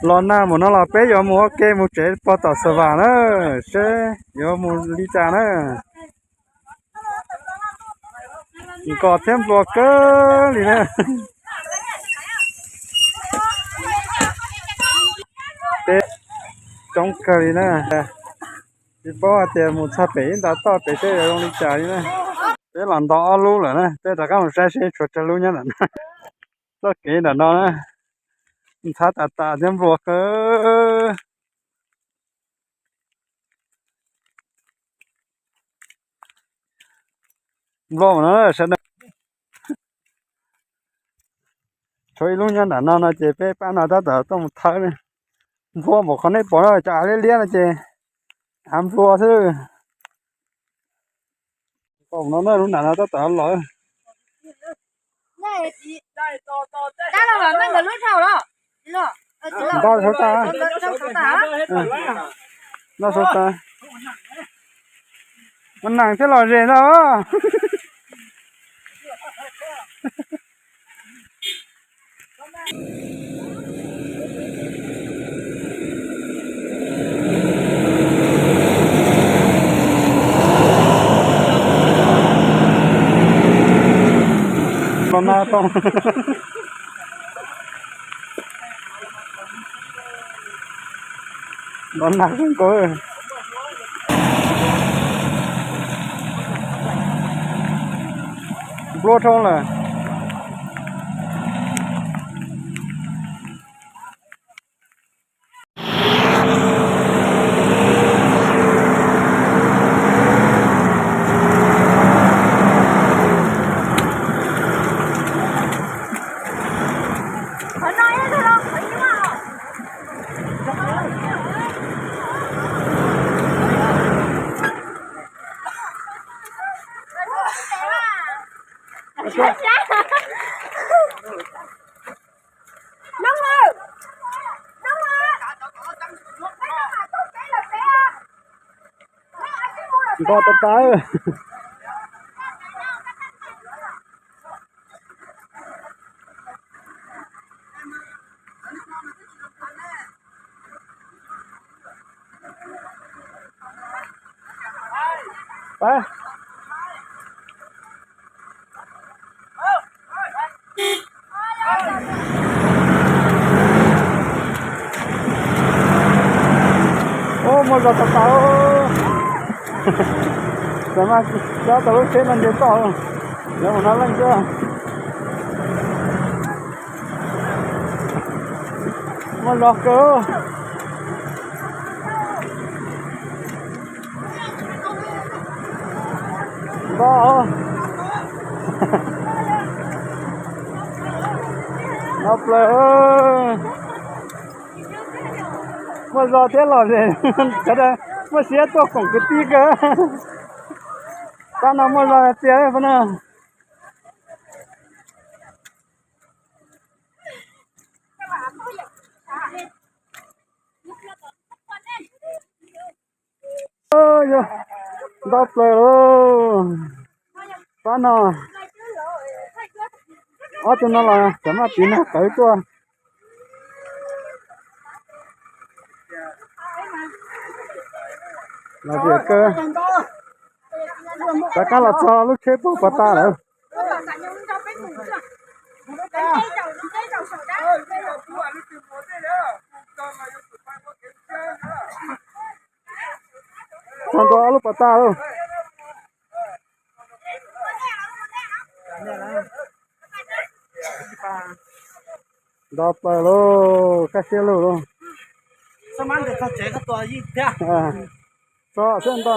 Los nag mus no los peb yuav mus ua ke mus tsev pog tom Xav Vam na, seb yuav mus li cas na. Nkos thiab nplua kawg li na. Peb coob kawg li na. Tsis paub hais tias mus txog pem ib nta toj pem seb yuav zoo li cas li na. Peb los nto ob lub lawm na, peb rov qab mus saib seb tshuav tsawg lub nyob ntawm no. Txoj kev ntawm no na, ntxhab tas tas thiab nplua kawg. Nplua no sawv daws. Tshuav ib lub nyob nram no no ces peb pab no tab tom tuaj mus thawb ne. Nplua npaum qhov nej pom no, cov av liab liab no ces av nplua xwb. Pom no na, lub nram no tab tom los. Nto saum tas, nto saum tas. Mas neeg thiab los ze ntag. Los nag tau. Los nag kawg nkaus. Nplua dhau lawm. Nkos tas tas. Ub, muaj zog tas tas. Tam mas cob tau lub tsheb no nce toj, yuav mus no leej xwb. Muaj zog kawg. Nto, nto plaws. Muaj zog thiab los ze, sawv daws muaj siab tuaj koom kwv tij kawg. Pab no muaj zog tiag pab no. Yog nto plaws lauj. Pab no, ob tug no los tseem maj tiv nag qawv tuaj. Los tias kawg, rov qab los txog lub tsheb puag pov tas lawm. Txog ntua ob lub pov tas lawm. Nto plaws lauj, kaj siab lug lauj. Txog xwb nto.